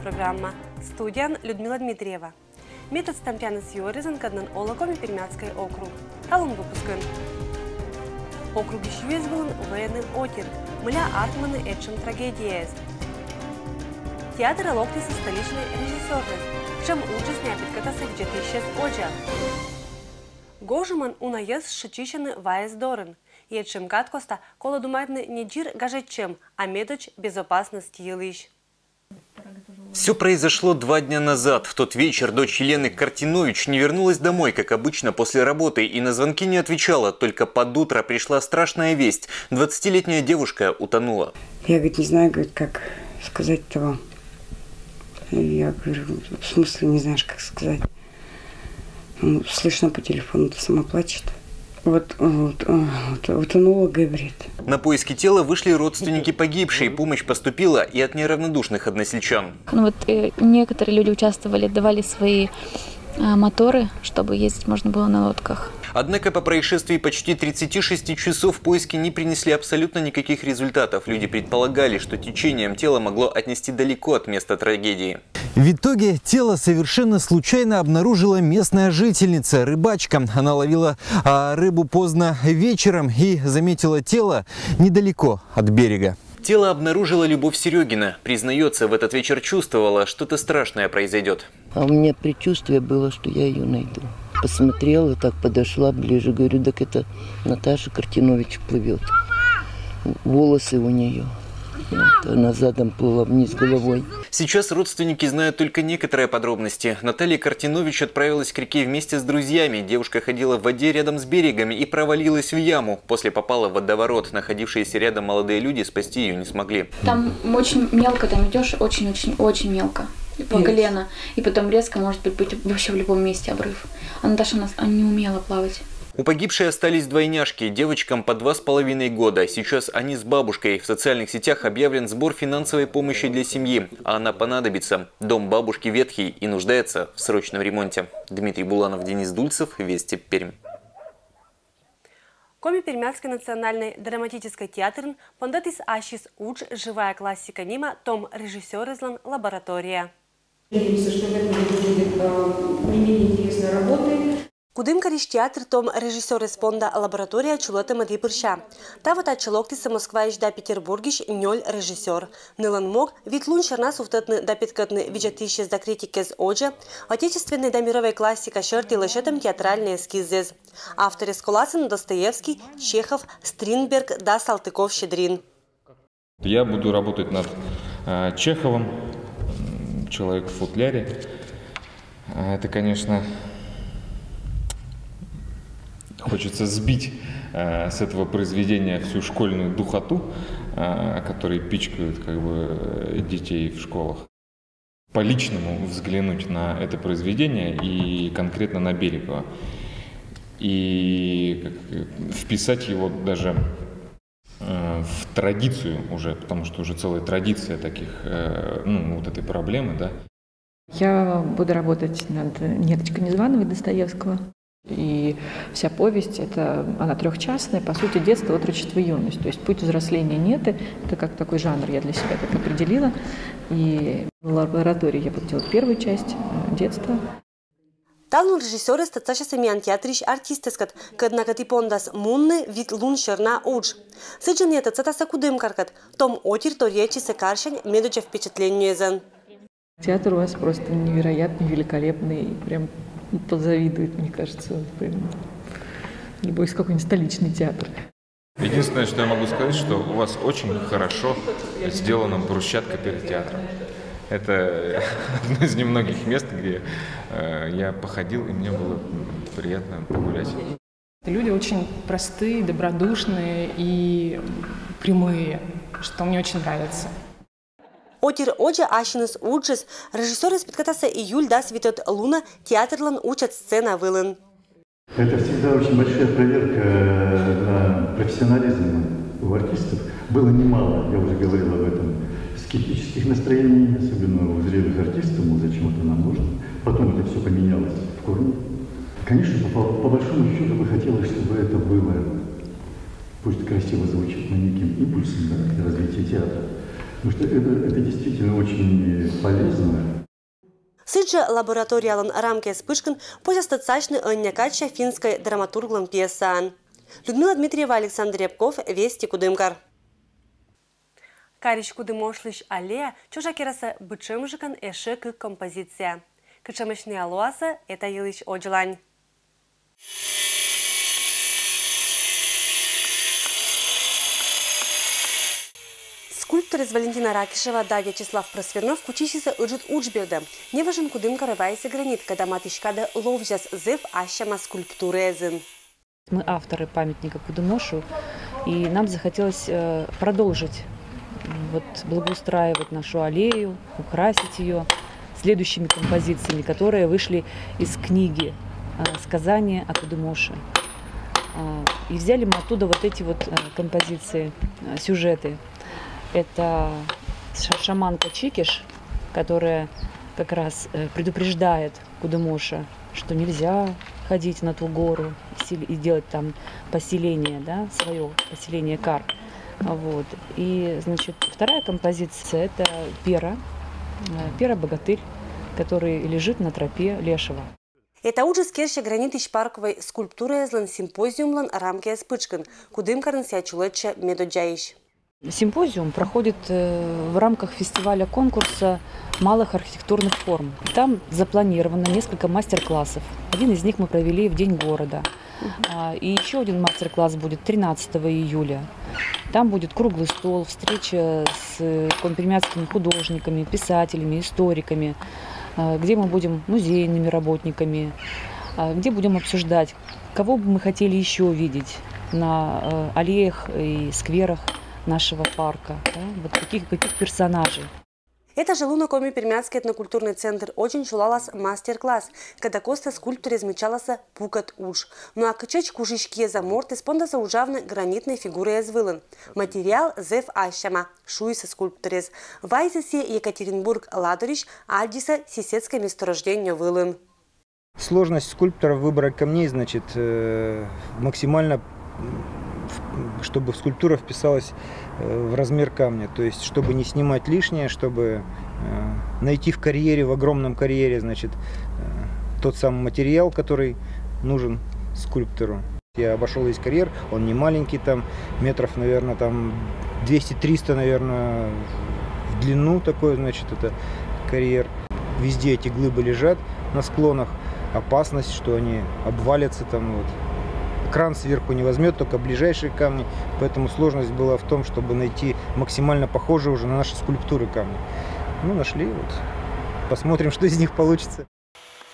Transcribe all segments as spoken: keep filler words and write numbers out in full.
программа. Студиян Людмила Дмитриева. Ме тӧдстам тіянӧс юӧрзӧн, кодъясӧн олӧ Коми-Пермяцкӧй округ. Талун выпускын. Округысь сюйӧс вылын вӧйӧны отир, мыля артмӧны этшӧм трагедияяс. Театрӧ локтісны столичнӧй режиссёрыс, сэтшӧм уджыс найӧ петкӧдасны видзӧдысьяс водзӧ. Гожӧмын унаӧс шыӧдчысьӧны ваыс дорын. Этшӧм кад коста колӧ думайтны не дзир гажӧдчӧм, а медводз безопасность йылысь. Все произошло два дня назад. В тот вечер дочь Елены Картинович не вернулась домой, как обычно, после работы, и на звонки не отвечала. Только под утро пришла страшная весть. Двадцатилетняя девушка утонула. Я, говорит, не знаю, говорит, как сказать-то вам. Я говорю, в смысле не знаешь, как сказать? Ну, слышно по телефону, то сама плачет. Вот, вот, вот, утонула, говорит. На поиски тела вышли родственники погибшей. Помощь поступила и от неравнодушных односельчан. Ну вот э, некоторые люди участвовали, давали свои а, моторы, чтобы ездить можно было на лодках. Однако по происшествии почти тридцати шести часов поиски не принесли абсолютно никаких результатов. Люди предполагали, что течением тело могло отнести далеко от места трагедии. В итоге тело совершенно случайно обнаружила местная жительница, рыбачка. Она ловила а, рыбу поздно вечером и заметила тело недалеко от берега. Тело обнаружила Любовь Серегина. Признается, в этот вечер чувствовала, что-то страшное произойдет. А у меня предчувствие было, что я ее найду. Посмотрела, так подошла ближе, говорю, так это Наташа Картинович плывет. Волосы у нее. Вот, она задом плыла вниз головой. Сейчас родственники знают только некоторые подробности. Наталья Картинович отправилась к реке вместе с друзьями. Девушка ходила в воде рядом с берегом и провалилась в яму. После попала в водоворот. Находившиеся рядом молодые люди спасти ее не смогли. Там очень мелко, там идешь очень-очень-очень мелко. И по колено. И потом резко может быть, быть вообще в любом месте обрыв. А Наташа у нас не умела плавать. У погибшей остались двойняшки, девочкам по два с половиной года. Сейчас они с бабушкой. В социальных сетях объявлен сбор финансовой помощи для семьи, а она понадобится. Дом бабушки ветхий и нуждается в срочном ремонте. Дмитрий Буланов, Денис Дульцев, Вести, Пермь. Коми-Пермяцкӧй национальнӧй драматическӧй театрын пондӧтіс ассьыс удж «Живая классика» нима том режиссёрыслӧн лаборатория. Надеемся, что в этом году будет не менее интересной работы. Кудымкарысь театр том режиссёрыс понда лаборатория чулӧтӧмӧдіс пырся. Таво татчӧ локтісны Москваысь да Петербургысь нёль режиссёр. Нылӧн мог — вит лун сёрнас увтӧдны да петкӧдны видзӧдысьяс да критикъяс водзӧ отечественнӧй да мировӧй классика сьӧрті лӧсьӧдӧм театральнӧй эскизъяс. Авторъяс коласны Достоевский, Чехов, Стринберг да Салтыков-Щедрин. Я буду работать над э, Чеховым, «Человек в футляре». Это, конечно, хочется сбить э, с этого произведения всю школьную духоту, э, которой пичкают как бы детей в школах. По-личному взглянуть на это произведение и конкретно на Беликова. И вписать его даже в традицию уже, потому что уже целая традиция таких, ну, вот этой проблемы, да. Я буду работать над «Неточкой Незваного» Достоевского. И вся повесть, это, она трехчастная, по сути, детство, отрочество, юность. То есть путь взросления нет, это как такой жанр я для себя так определила. И в лаборатории я буду делать первую часть, детство. Талун режиссёрыс тӧдсасьӧ миян театрысь артистъяскӧд, кӧднакӧд и пондас мунны вит лун сёрна удж. Сідз нин тӧдсасьӧ кудымкаркӧд, том отир торйӧдчисӧ карсянь медводдза впечатлениезӧн. Театр у вас просто невероятный, великолепный, прям позавидует, мне кажется, любой какой-нибудь столичный театр. Единственное, что я могу сказать, что у вас очень хорошо сделана брусчатка перед театром. Это одно из немногих мест, где э, я походил, и мне было приятно погулять. Люди очень простые, добродушные и прямые, что мне очень нравится. Отир водзӧ ассьыныс уджыс режиссёрыс петкӧдасӧ июль дас витӧд лунӧ театрлӧн уджтӧг сцена вылын. Это всегда очень большая проверка на профессионализм у артистов. Было немало, я уже говорил об этом, скептических настроений, особенно у зрелых артистов, мол, зачем это нам нужно. Потом это все поменялось в корне. Конечно, по, по большому счету бы хотелось, чтобы это было, пусть красиво звучит, но неким импульсом, да, для развития театра. Потому что это, это действительно очень полезно. Сідз жӧ лабораториялӧн рамкаяс пытшкын позяс тӧдсасьны Ӧнія Кача финскӧй драматурглӧн пьесаӧн. Людмила Дмитриева, Александр Рябков, «Вести», Кудымкар. Карысь Кудым ошлысь аллея чужа керасӧ бытшӧмджыкӧн ещӧ кык композиция. Кытшӧмӧсь ная лоасӧ, эта йылысь водзлань. Скульпторъяс Валентина Ракишева да Вячеслав Просвернов кутчысисӧ ыджыд удж бердӧ. Неважӧн Кудымкарӧ вайисӧ гранит, кӧда матысь кадӧ ловзяс зэв ассяма скульптураэзын. Мы авторы памятника Кудымошу, и нам захотелось э, продолжить, вот, благоустраивать нашу аллею, украсить ее следующими композициями, которые вышли из книги э, «Сказание о Кудымоше». Э, И взяли мы оттуда вот эти вот э, композиции, э, сюжеты. Это ша- шаманка Чикиш, которая как раз э, предупреждает Кудымоша, что нельзя ходить на ту гору и сел- и делать там поселение, да, свое поселение Кар. Вот. И, значит, вторая композиция — это Пера, э, Пера-богатырь, который лежит на тропе Лешего. Эта уджыс керсьӧ гранитысь паркӧвӧй скульптураэзлӧн симпозиумлӧн рамкаяс пытшкын. Кудымкарын сійӧ чулӧдчӧ медоддзаысь. Симпозиум проходит э, в рамках фестиваля-конкурса малых архитектурных форм. Там запланировано несколько мастер-классов. Один из них мы провели в День города. А, И еще один мастер-класс будет тринадцатого июля. Там будет круглый стол, встреча с э, коми-пермяцкими художниками, писателями, историками, э, где мы будем, музейными работниками, э, где будем обсуждать, кого бы мы хотели еще видеть на э, аллеях и скверах нашего парка, да, вот каких, каких персонажей. Эта жӧ лунӧ Коми-Пермяцкӧй этнокультурнӧй центр водзын чулалас мастер-класс, кӧда костӧ скульпторъяс мыччаласӧ пукӧд удж. Но а кытчӧдз кужысь киеза мортыс пондасӧ уджавны гранитнӧй фигураэз вылын. Материал зэв ассяма, шуисӧ скульпторъяс. Вайисӧ сійӧ Екатеринбург ладорысь аддзисӧ Сесецкӧй месторождениеӧ вылын. Сложность скульптора в выборе камней, значит, э, максимально, м, в- чтобы скульптура вписалась э, в размер камня, то есть чтобы не снимать лишнее, чтобы э, найти в карьере, в огромном карьере, значит, э, тот самый материал, который нужен скульптору. Я обошел весь карьер, он не маленький, там метров, наверное, там двести-триста, наверное, в длину такой, значит, это карьер. Везде эти глыбы лежат на склонах. Опасность, что они обвалятся там вот. Кран сверху не возьмет, только ближайшие камни. Поэтому сложность была в том, чтобы найти максимально похожие уже на наши скульптуры камни. Ну, нашли, вот. Посмотрим, что из них получится.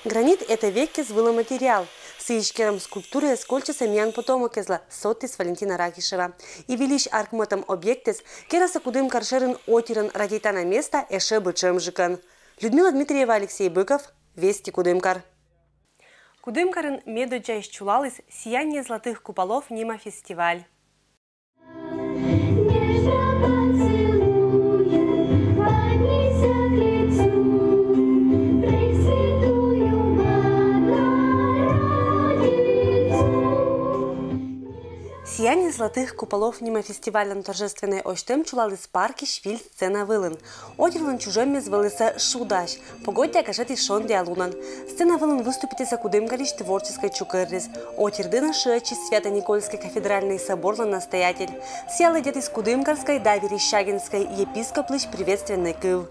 Гранит — эта веккис вылӧ материал. Сыысь керӧм скульптураыс кольччасӧ миян потомокъяслы, содтіс Валентина Ракишева. И вильысь аркмӧтӧм объектыс керасӧ Кудымкар шӧрын отерын радейтана места ещӧ бытшӧмджыкӧн. Людмила Дмитриева, Алексей Быков, «Вести», Кудымкар. Кудымкарын медоддзаысь чулаліс «Сияние золотых куполов» нима фестиваль. «Сияние золотых куполов» нима фестивальлӧн торжественнӧй ӧстӧм чулаліс паркысь виль сцена вылын. Отирлӧн чужӧммис вӧлі шудаӧсь. Погоддя кӧсйӧдіс шондіа лунӧн. Сцена вылын выступитісӧ Кудымкарысь творческӧй чукӧрйыс. Отир дінӧ шыӧдчис Свято-Никольскӧй кафедральнӧй соборлӧн настоятель. Сыялы дядіс Кудымкарскӧй да Верещагинскӧй епископлысь приветственнӧй кыв.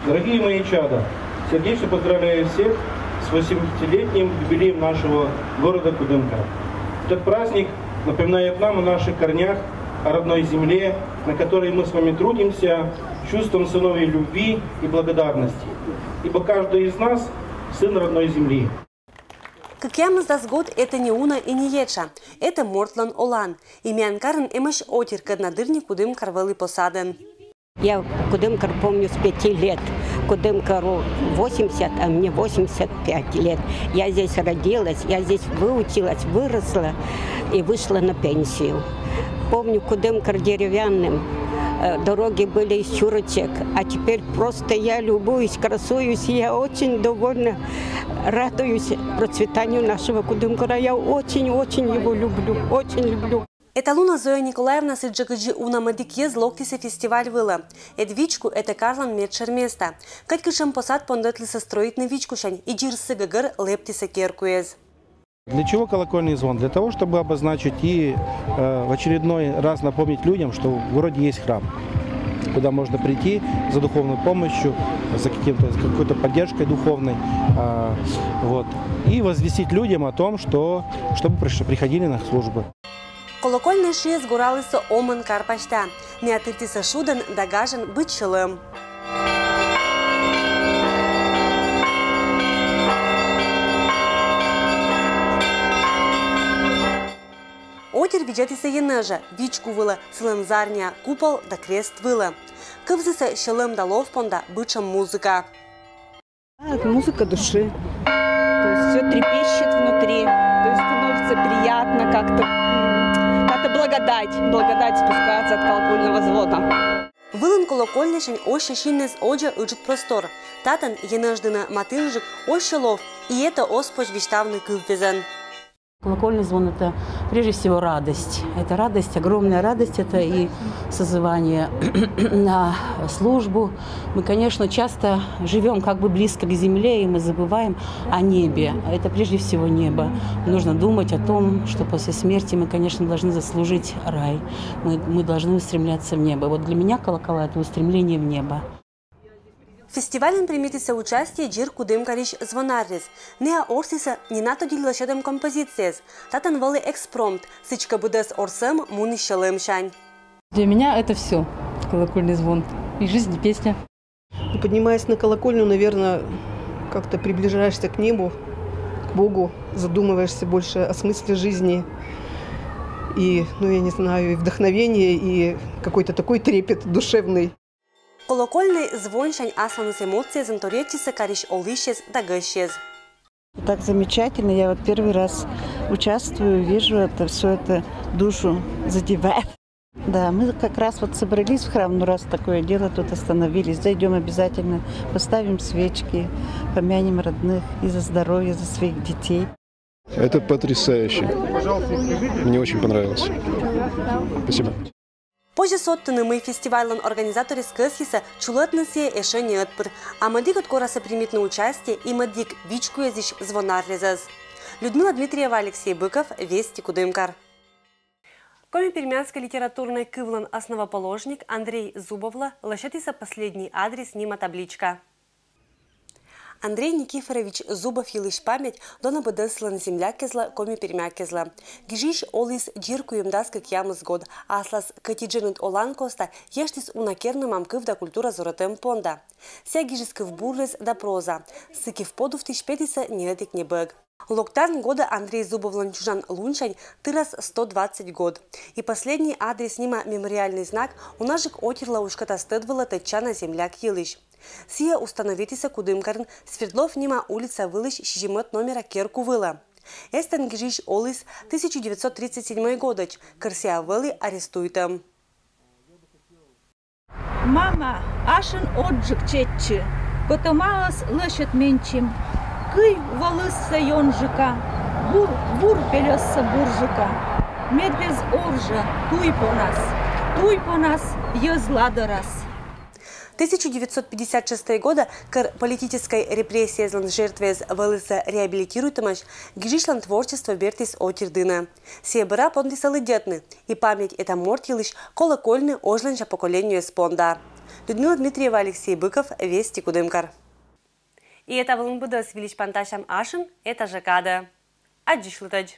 Дорогие мои чада, сердечно поздравляю всех с восемнадцатилетним юбилеем нашего города Кудымкар. Этот праздник напоминает нам о наших корнях, о родной земле, на которой мы с вами трудимся, чувством сыновней любви и благодарности, ибо каждый из нас сын родной земли. Кӧкъямысдас год — эта не уна и не етша, эта мортлӧн олан. И миян карын эмӧсь отир, кӧдна дырйи Кудымкар вӧлі посадӧн. Я Кудымкар помню с пяти лет. Кудымкару восемьдесят, а мне восемьдесят пять лет. Я здесь родилась, я здесь выучилась, выросла и вышла на пенсию. Помню Кудымкар деревянным. Э, Дороги были из чурочек, а теперь просто я любуюсь, красуюсь, и я очень довольна, радуюсь процветанию нашего Кудымкара. Я очень-очень его люблю, очень люблю. Эталуна Зоя Николаевна сыджыгыджи уна мадикез локтиса фестиваль вылӧ. Эд вичку этӧ карлан медшӧр места. Кӧть кӧть шӧм посад пондӧтліса строитны вичкусянь, и дерт, сы гӧгӧр лэптіса керкуэз. Для чего колокольный звон? Для того, чтобы обозначить и э, в очередной раз напомнить людям, что в городе есть храм, куда можно прийти за духовной помощью, за каким-то, за какой-то поддержкой духовной, а, вот, и возвестить людям о том, что, чтобы приш- приходили на службы. Колокольнӧй шыӧс горалісӧ омӧн кар пасьта. Найӧ тыртісӧ шудӧн да гажӧн быть сьӧлӧм. Отир видзӧдісӧ енэжӧ, вичку вылӧ, сылӧн зарниа купол да крест вылӧ. Кывзісӧ сьӧлӧм да лов понда бытшӧм музыка. А, это музыка души. То есть все трепещет внутри. То есть становится приятно как-то, м, как-то благодать, благодать спускается от колокольного звона. Вылын колокольнасянь оз синмӧ ӧдзӧ ыджыд простор. Татӧн енэждінӧ матынджык оз сё лов, и этӧ оз позь висьтавны кывбурзӧн. Колокольный звон — это прежде всего радость. Это радость, огромная радость, это и созывание на службу. Мы, конечно, часто живем как бы близко к земле, и мы забываем о небе. Это прежде всего небо. Нужно думать о том, что после смерти мы, конечно, должны заслужить рай. Мы, мы должны устремляться в небо. Вот для меня колокола — это устремление в небо. Фестивальын примитісӧ участие дзир кудымкарысь звонаръяс. Найӧ ортчисӧ нинӧм тӧдьӧ лӧсьӧдӧм композицияяс. Татӧн вӧлі экспромт, сідзкӧ быдӧс орсӧм муніс сьӧлӧмсянь. Для меня это все. Колокольный звон. И жизнь, и песня. Поднимаясь на колокольню, наверное, как-то приближаешься к небу, к Богу, задумываешься больше о смысле жизни. И, ну, я не знаю, и вдохновение, и какой-то такой трепет душевный. Колокольнӧй звонсянь асланыс эмоциязӧн торъясисӧ карысь олысьяс да гӧсьтъяс. Так замечательно. Я вот первый раз участвую, вижу это, все это душу задевает. Да, мы как раз вот собрались в храм, ну раз такое дело, тут остановились, зайдем обязательно, поставим свечки, помянем родных и за здоровье, за своих детей. Это потрясающе. Мне очень понравилось. Спасибо. Позьӧ содтыны, мый фестивальлӧн организаторъяс кӧсйисӧ чулӧтны сійӧ ещӧ ньӧтпыр. А мӧдйӧкӧд корасӧ примитны участие и мӧдйӧкӧ вичкуэзйысь звонаръясӧс. Людмила Дмитриева, Алексей Быков, «Вести Кудымкар». Коми-пермяцкӧй литературнӧй кывлӧн основоположник Андрей Зубовлы лӧсьӧдісӧ «Последний адрес» нима табличка. Андрей Никифорович Зубов йылысь память дона быдӧс сылӧн землякъяслы, коми-пермякъяслы. Гижысь оліс дзир куим дас кӧкъямыс год, аслас кӧть и дженьыд олан коста ештіс уна кернӧмам кыв да культура зорӧтӧм понда. Сійӧ гижис кывбуръяс да проза. Сы кив подувтысь петісӧ ньӧтик небӧг. Локтан годӧ Андрей Зубовлӧн чужан лунсянь тырас сто двадцать год. И «Последний адрес» нима мемориальнӧй знак унажык отирлӧн уськӧтас тӧд вылӧ тӧдчана земляк йылысь. Сійӧ установитісӧ Кудымкарын Свердлов нима улица вылысь сизимӧд номера керку вылӧ. Эстӧн гижысь оліс тысяча девятьсот тридцать седьмой годӧдз, кӧр сійӧ вӧлі арестуйтӧм. Мама, ашын отджык чеччы, кӧтӧмаӧс лӧсьӧд менчим. Кый волыссӧ ёнджыка, бур, вур пельӧссӧ бурджыка. Медвезд орджӧ туй понас, туй понас йӧз ладорас. Тысяча девятьсот пятьдесят шестой годӧ, кӧр политическӧй репрессияяслӧн жертваяс вӧлісӧ реабилитируйтӧмаӧсь, гижысьлӧн творчество бертіс отир дінӧ. Сійӧ бӧрас пондісӧ лыддьӧдны и память эта морт йылысь колокольнӧй оз лэдзны поколениеяс понда. Людмила Дмитриева, Алексей Быков, «Вести Кудымкар». И эта вылын быдӧс. Вильысь пантасям ашын этажӧ кадӧ. Аддзысьлытӧдз.